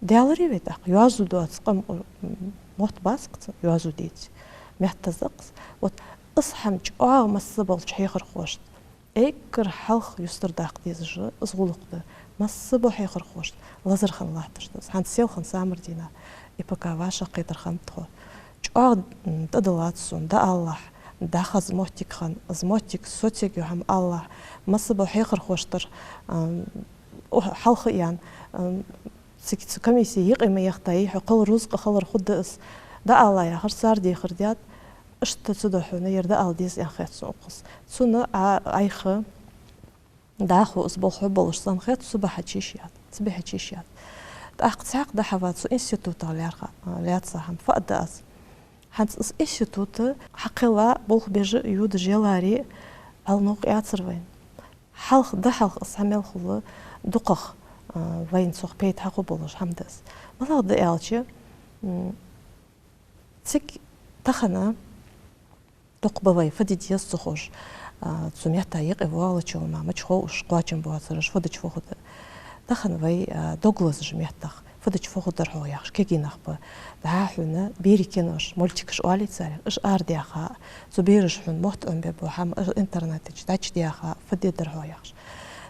даьларий вай тӀаккха? Йоазув доаца къам, м, мотт бац-кх цун, йоазув деце. Меттаза да-кх из. Вот из хӀама чӀоагӀа масса болча хьехархошта эггара хьалха юстардаккха дезаш да из гӀулакх да. Масса бола хьехархошта лазар хинна латташ да из. ХӀанз селхан самар дийнахьа и пока вӀашагӀкхетар хиннаб тхо. ЧӀоагӀа, м, тӀадиллад сона, дӀаалалахь, дӀахаза моттиг хинна, из моттиг соцаергйола хӀама алалахь, масса бола хьехархоштара, ам, о, хьалха а яьнна, ам, цига цу комиссе юкъе ма яхийтай, хьо кхалла рузкъа хилар хургда из. ДӀаала яхар, цар дехар даьд, иштта цудухьа хьона ер дӀаала деза, аьнна хет сона укхаза. Цунна Ӏа-, Ӏайха, дӀахо из болх хьо болаш санна хет, цу бахьан чу йиш яц, цу бахьан чу йиш яц. ТӀаккха цхьаькха дӀахьава цу институтах лаьрхӀа, а, лаьца хӀама фу да аз. ХӀанз из институт хьакхелла болх беш а, йодаш яларе а, Ӏаьлий новкъа яцар вайна. Хьалха, дӀахьалха из хӀама мел хул, дукхагӀа, а, вайна цох пайда хьахулаш хӀама да из. МалагӀа да аьлча, м, цига тахан дукха ба вай фу де деза ца ховш, а, цу метта юкъе воалачул ма мича хов уж кхоачам боацараш, фу дича фу хургда. Тахан вай, а, дог лазаш меттах, фу дича фу хургдар-хьогӀ яхаш кегий нах ба. ДӀа хьона берий кинош, мультикаш оалий царех, уж арадаьха, цу бераша хьона мотт Ӏомабе бола хӀама, уж интернета чу дӀачудаьха, фу дергдар-хьогӀ яхаш.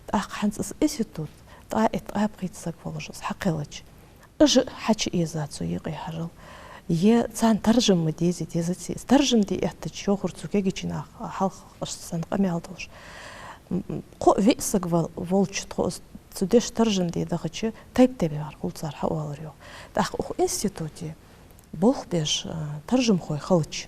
ТӀаккха хӀанз из институт, ткъаь итт, ткъаь пхийтта саг волаш из хьакхелча, уж хьачуэза цу юкъе, хьажал. Е царна таржам ма дезе, дезаций из. Таржам де эттача, йоахар цу кегийча наха хьалха, иштта санна къамаьл долаш. М, м, кхо-виъ саг вол-, волча тхо из, цу деша таржам де дахача, тайп-тайпара хул цар хьаоалар, йоах. ТӀаккха укх институте болх беш, а, таржамхой хилча,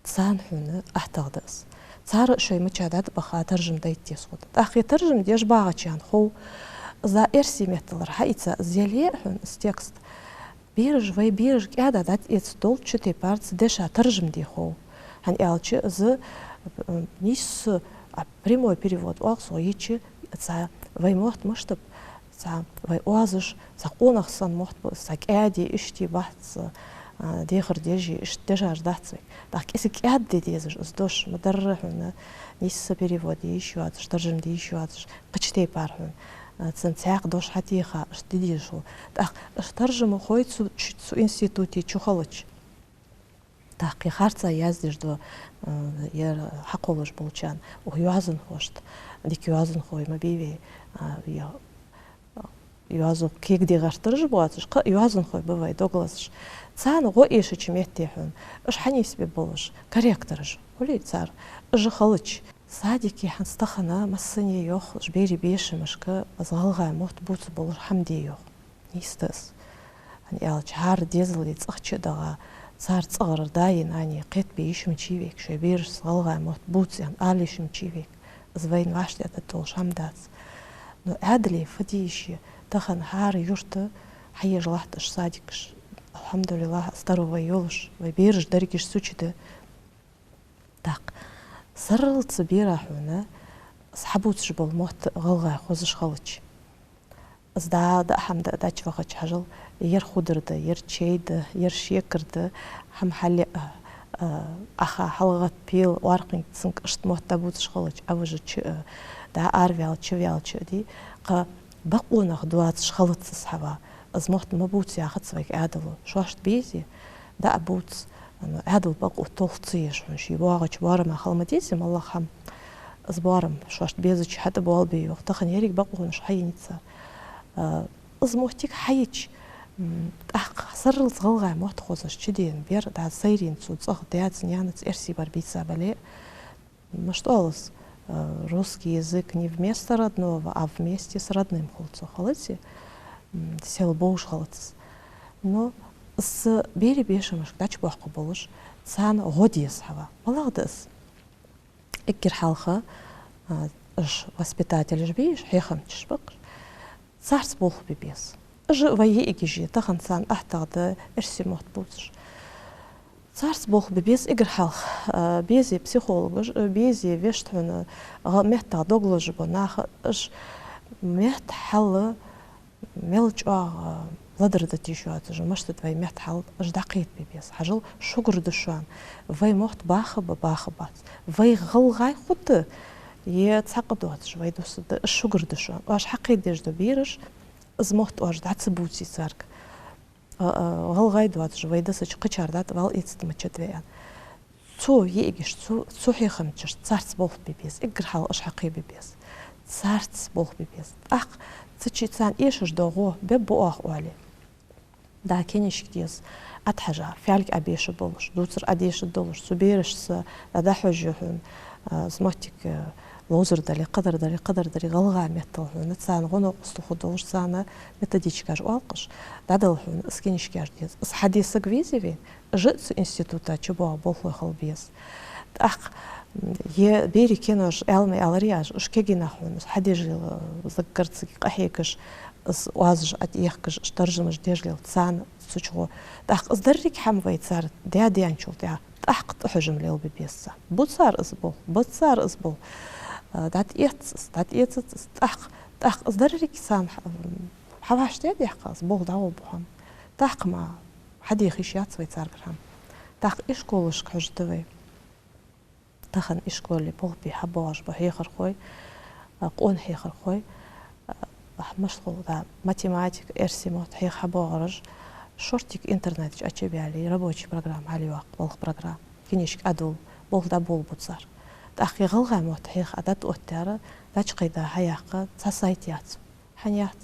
царна хьона аттагӀа да из. Цар шоай мича дӀатӀабаха таржам дайта деза хургда. ТӀаккха е таржам деш багӀачарна хов, из дӀа эрсий меттала хьаийца, из яле а хьона из текст, бераш, вай бераш кӀаьда дӀатӀаэца долча тайпара цу деша таржам де хов. ХӀана аьлча из, м, нийсса, а, прямой перевод оал цох, йича, цхьа вай мотт мишта ба, цхьа вай оазаш, цхьа къонах санна мотт ба, цхьа кӀаьди, иштта бац, а, дехар деш, иштта дешаш дац вай. ТӀаккха кӀезига кӀаьда де дезаш из дош, ма дарра хьона нийсса перевод е йиш йоацаш, таржам де йиш йоацаш, кхыча тайпара хьона, а, цун цхьаькха дош хьатеха, иштта де дезаш хул. ТӀаккха уж таржамхой цу, цу институте чу хилча, тӀаккха е харца яздеш да, э, ер хьакхоллаш болчарна, укх йоазонхошта, дика йоазонхой ма бий вай, а, е йоазув кегде гӀертараш боацаш, кхы йоазонхой ба вай дог лазаш. Царна гӀо эшача метте хьона, уж хьанийсбе болаш, корректораш, хулий цар, уж хилча, садике хӀанз тахан массане йоах, уж берий бешамашка из гӀалгӀай мотт бувца болаш хӀама де йоах. Нийса да из. ХӀана аьлча, хӀара дезала цӀагӀа чу а даха, цар цӀагӀара даи нанеи кхетабе йиш мичай вайга, шоай берашца гӀалгӀай мотт бувца аьнна ала йиш мичай вайга. Из вайна вӀаштӀехьа тӀа долаш хӀама дац. Но Ӏаьдало фу де йиш я, тахан хӀара юрта хьаеш латт уж садикаш. Алхьамдулиллахь, здоровый йолаш, вай бераш дерригаш цу чу да. ТӀаккха сарралца бера хьона из хьабувцаш бола мотт гӀалгӀай хозаш хилча, из дӀа-дӀа хӀама да дӀачувахача, хьажал, ер худар да, ер чай да, ер шекар да, хӀама хьалъяь, а, Ӏаха, хьалгӀатта, пела, оаркхинг, цинк, иштта мотт дӀабувцаш хилча, Ӏовижача а, дӀа араваьлча, ваьлча а, дий, кхы бокъонах доацаш хилац из хьава. Из мотт ма бувца яхац вайга Ӏаьдало. Шоашта безе, дӀа а бувца, ну, Ӏаьдала бокъо толха ца еш хьона, ший боагӀача боарама хила ма дезий моллагӀа хӀама. Из боарам шоашта безача хьатӀабоалабе йоах. Тахан еррига бокъонаш хьаеннай цар. А, из моттиг хьайича, м, тӀаккха сарралца гӀалгӀай мотт хозаш чудена бер, дӀа сайрийна цо цӀагӀа даьца, наьнаца эрсий бар бийца бале, мишта оал из, Э, русский язык не вместо родного, а вместе с родным хул цо, хилац, м, сел бовш хилац. Но из берий бешамашка дӀачубоаккхаргболаш, царна гӀо деза хьава. МалагӀа да из? Эггара хьалха, а, уж воспитателаш бий, уж хьехамчаш ба-кх уж. Царца болх бе беза. Уж вай йиӀигаш я, тахан царна аттагӀа да эрсий мотт бувцаш. Царца болх бе беза эггара хьалха. А, беза психологаш, а, беза вешта хьона гӀа-, меттах доглаш бола нах, уж метта хьал мел чӀоагӀа ледар да тешаш йоацаш, мишта да вай метта хьал, уж дӀакхетабе беза. Хьажал, шугара да шоана, вай мотт баха ба, баха бац. Вай гӀалгӀай хургда, е цхьаккха доацаш вай дусаргда, уж шугара да шоана. Оаш хьакхетадеш дола бераш, из мотт оаш дӀа ца бувце царга. А, а, гӀалгӀай доацаш вай дисача кхычар дӀатӀавала эцаргда ма чадве аьнна. Цу йиӀигашца, цу, цу хьехамчашца царца болх бе беза, эггара хьалха уж хьакхебе беза. Царца болх бе беза. ТӀаккха цу чу царна эшаш дола гӀо бергба оаха оале, да, книжка деза, Ӏохьажа, фаьлг Ӏобеша болаш, дувцар Ӏодеша долаш, цу берашца дӀа-, дӀахьожаш хьона, а, из моттиг, а, ловзар дале, кхыдар дале, кхыдар дале, гӀалгӀай меттала хьона, царна гӀо-новкъостал хургдолаш, царна методичкаш оал-кх уж, дӀадала хьона, из книжкаш деза. Из хьаде саг везе вайна, уж а цу института чубоагӀа болхлой хила беза. ТӀаккха, м, е берий кинош, Ӏаьлам аьлар яхаш, уж кегий нах хьона, из хьадеш лела, э, заккарцаги къахьегаш, из оазаш Ӏоехкаш, уж таржамаш деш лела, царна цу чу гӀо. ТӀаккха из деррига хӀама вай цар даь-даьнначул тӀехьа тӀаккха тӀахьожам лелабе беза царна. Бу цар из болх, бац цар из болх. Э, дӀатӀаэц из, дӀатӀаэцац из. ТӀаккха, тӀаккха из деррига царна хьа-, м, хьавӀашта дехка из болх дӀагӀоргба хӀама. ТӀаккха ма хьаде йиш яц вай царгара хӀама. ТӀаккха ишколашка хьожаргда вай. Тахан ишколе болх бе хьабоагӀаш ба хьехархой, а, къона хьехархой, а, мишта хул, да, математика, эрсий мотт хьеха хьабоагӀараш, шортига интернета чу Ӏочубаьле, рабочий программа хьалъяккха, балха программа, книжка Ӏодулла, болх дӀаболабу цар. ТӀаккха е гӀалгӀай мотт хьеха Ӏа дӀатӀаоттадаьр, дӀачукхийда хьаяккха цхьа сайт яц. ХӀана яц?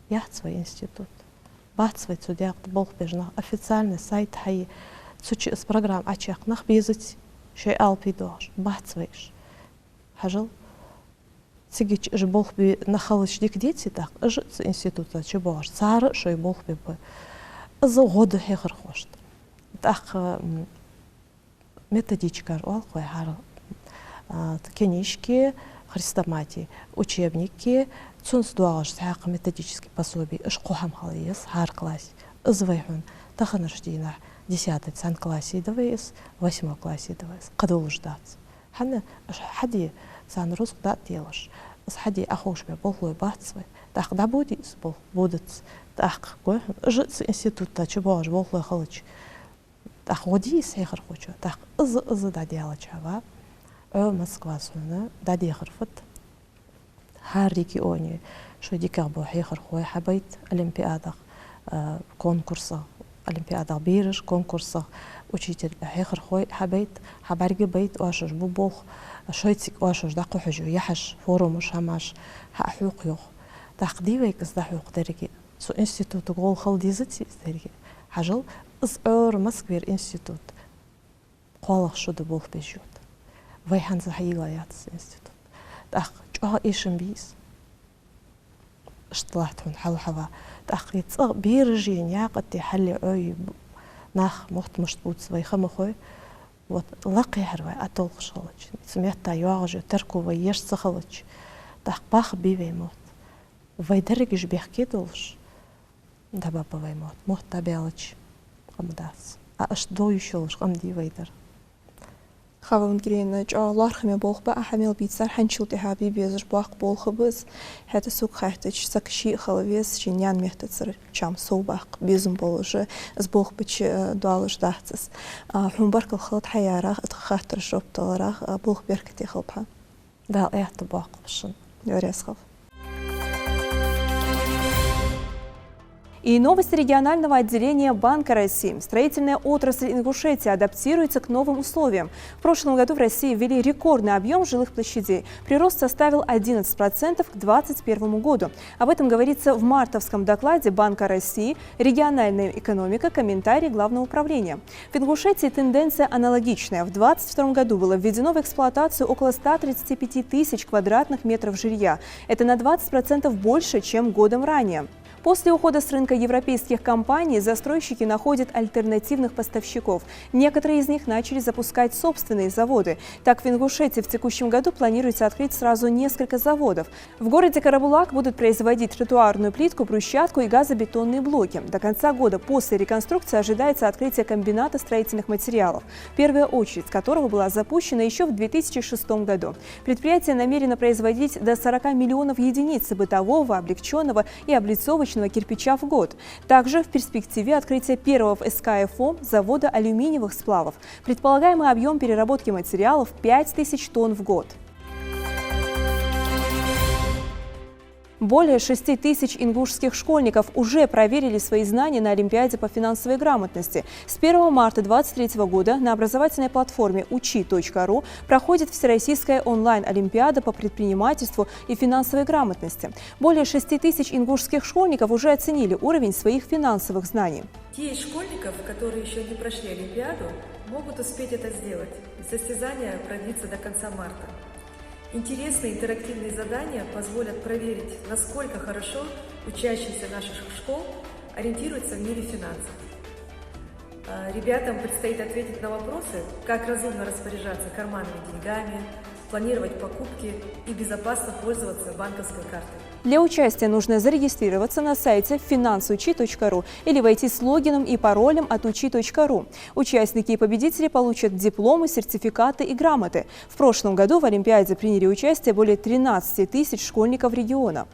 Яц вай институт. Бац вай цу декъе болх беш нах. Официальный сайт хьае, цу чу из программа Ӏочуяккха нах безац, шоай алапи доагӀаш. Бац вай уж. Хьажал, цига чу уж болх бе нах хилча дика деций тӀаккха? Уж а цу института чубоагӀаш, цар а шоай болх бергба. Из гӀо да хьехархошта. ТӀаккха, м, методичкаш оал-кх вай хӀара, а, книжки, хрестомати, учебники, цунца доагӀаш цхьаькха методически пособи, уж кхо хӀама хила еза хӀара классе. Из вай хьона таханарча дийнахьа десятый цхьан классе да вай из, восьмой классе да вай из, кхыдолаш дац. ХӀана, уж хьаде, царна рузкъа дӀатӀаделаш, из хьаде Ӏоховшабе болхлой бац вай. ТӀаккха дӀабоде из болх? Бодац. ТӀаккха гой хьона, уж а цу института чубоагӀаш болхлой хилча, тӀаккха гӀо дий из хьехархочоа? ТӀаккха из, из дӀадаьлча хьава, Ӏо Москвас хьона дӀадехар фуд? ХӀара регионе шоай дикагӀа бола хьехархой хьабайта олимпиадах, а, конкурсах, олимпиадах бераш, конкурсах учитель, хьехархой хьабайта, хьабӀаргабайта, оаш уж бу болх, шоай цига оаш уж дӀакхухьаш йола яхьаш, форумаш, хӀамаш хьа а хьокха, йоах. ТӀаккха дий вайга из дӀахьокха деррига? Цу институтага гӀолла хила дезаций из деррига? Хьажал, из Ӏора Москвера институт кхоалагӀа шу да болх беш йода. Вай хӀанз хьайийлла яц из институт. ТӀаккха чӀоагӀа эшам бий из? Иштта латт хьона хьал, хьава. ТӀаккха из цӀагӀа бераш а никъ тӀа хьалъе Ӏой, нах мотт мишта бувц вай ха ма хой. Вот, лакхе хьар вай Ӏотолхаш хилча, цу метта йоагӀаш йола терко вай еш ца хилча, тӀаккха баха бий вай мотт? Вай дерригаш бехке долаш дӀабаьб вай мотт. Мотт дӀабаьлча къам дац. А иштта дов йиш йолаш къам дий вай дар? Хава Вангелина, чӀоагӀа лоархӀаме болх ба Ӏа хьа мел бийцар, хӀанзчул тӀехьа бе безаш боккха болх ба из. ХӀаьта сога хаьттача, саг ше а хила веза, ший наьна меттацара чам совбаккха безам болаш, из болх бича, э, доалаш дац из. А, хьона баркал хилда хьа ярах, тха хаттарашта жоп даларах, а, болх беркате хилба хьа. Дала аьттув боаккхалба шун. ЙоархӀалда. И новости регионального отделения Банка России. Строительная отрасль Ингушетии адаптируется к новым условиям. В прошлом году в России ввели рекордный объём жилых площадей. Прирост составил одиннадцать процентов к двадцать первому году. Об этом говорится в мартовском докладе Банка России «Региональная экономика. Комментарий Главного управления». В Ингушетии тенденция аналогичная. В двадцать втором году было введено в эксплуатацию около ста тридцати пяти тысяч квадратных метров жилья. Это на двадцать процентов больше, чем годом ранее. После ухода с рынка европейских компаний застройщики находят альтернативных поставщиков. Некоторые из них начали запускать собственные заводы. Так, в Ингушетии в текущем году планируется открыть сразу несколько заводов. В городе Карабулак будут производить тротуарную плитку, брусчатку и газобетонные блоки. До конца года после реконструкции ожидается открытие комбината строительных материалов, первая очередь которого была запущена ещё в две тысячи шестом году. Предприятие намерено производить до сорока миллионов единиц бытового, облегчённого и облицовочного кирпича в год. Также в перспективе открытие первого в СКФО завода алюминиевых сплавов. Предполагаемый объём переработки материалов — пять тысяч тонн в год. Более шести тысяч ингушских школьников уже проверили свои знания на Олимпиаде по финансовой грамотности. С первого марта двадцать третьего года на образовательной платформе учи точка ру проходит всероссийская онлайн-олимпиада по предпринимательству и финансовой грамотности. Более шести тысяч ингушских школьников уже оценили уровень своих финансовых знаний. Те из школьников, которые ещё не прошли олимпиаду, могут успеть это сделать. Состязание продлится до конца марта. Интересные интерактивные задания позволят проверить, насколько хорошо учащиеся наших школ ориентируются в мире финансов. А, ребятам предстоит ответить на вопросы, как разумно распоряжаться карманными деньгами, планировать покупки и безопасно пользоваться банковской картой. Для участия нужно зарегистрироваться на сайте финансучи точка ру или войти с логином и паролем от учи точка ру. Участники и победители получат дипломы, сертификаты и грамоты. В прошлом году в Олимпиаде приняли участие более тринадцати тысяч школьников региона.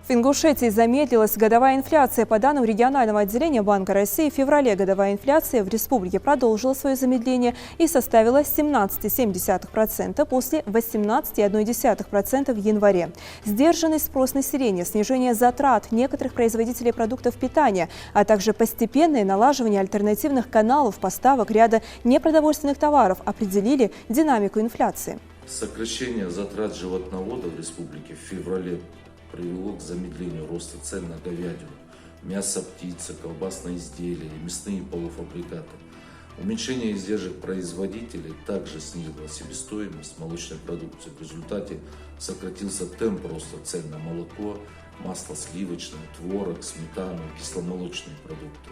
В Ингушетии замедлилась годовая инфляция. По данным регионального отделения Банка России, в феврале годовая инфляция в республике продолжила своё замедление и составила семнадцать и семь десятых процента после восемнадцати и одной десятой процента в январе. Сдержанный спрос населения, снижение затрат некоторых производителей продуктов питания, а также постепенное налаживание альтернативных каналов поставок ряда непродовольственных товаров определили динамику инфляции. Сокращение затрат животноводов в республике в феврале привело к замедлению роста цен на говядину, мясо птицы, колбасные изделия и мясные полуфабрикаты. Уменьшение издержек производителей также снизило себестоимость молочной продукции. В результате сократился темп роста цен на молоко, масло сливочное, творог, сметану и кисломолочные продукты.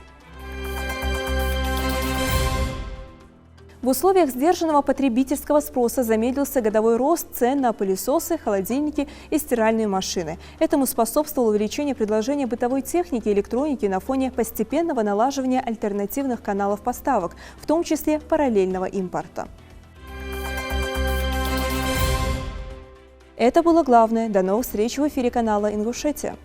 В условиях сдержанного потребительского спроса замедлился годовой рост цен на пылесосы, холодильники и стиральные машины. Этому способствовало увеличение предложения бытовой техники и электроники на фоне постепенного налаживания альтернативных каналов поставок, в том числе параллельного импорта. Это было главное. До новых встреч в эфире канала «Ингушетия».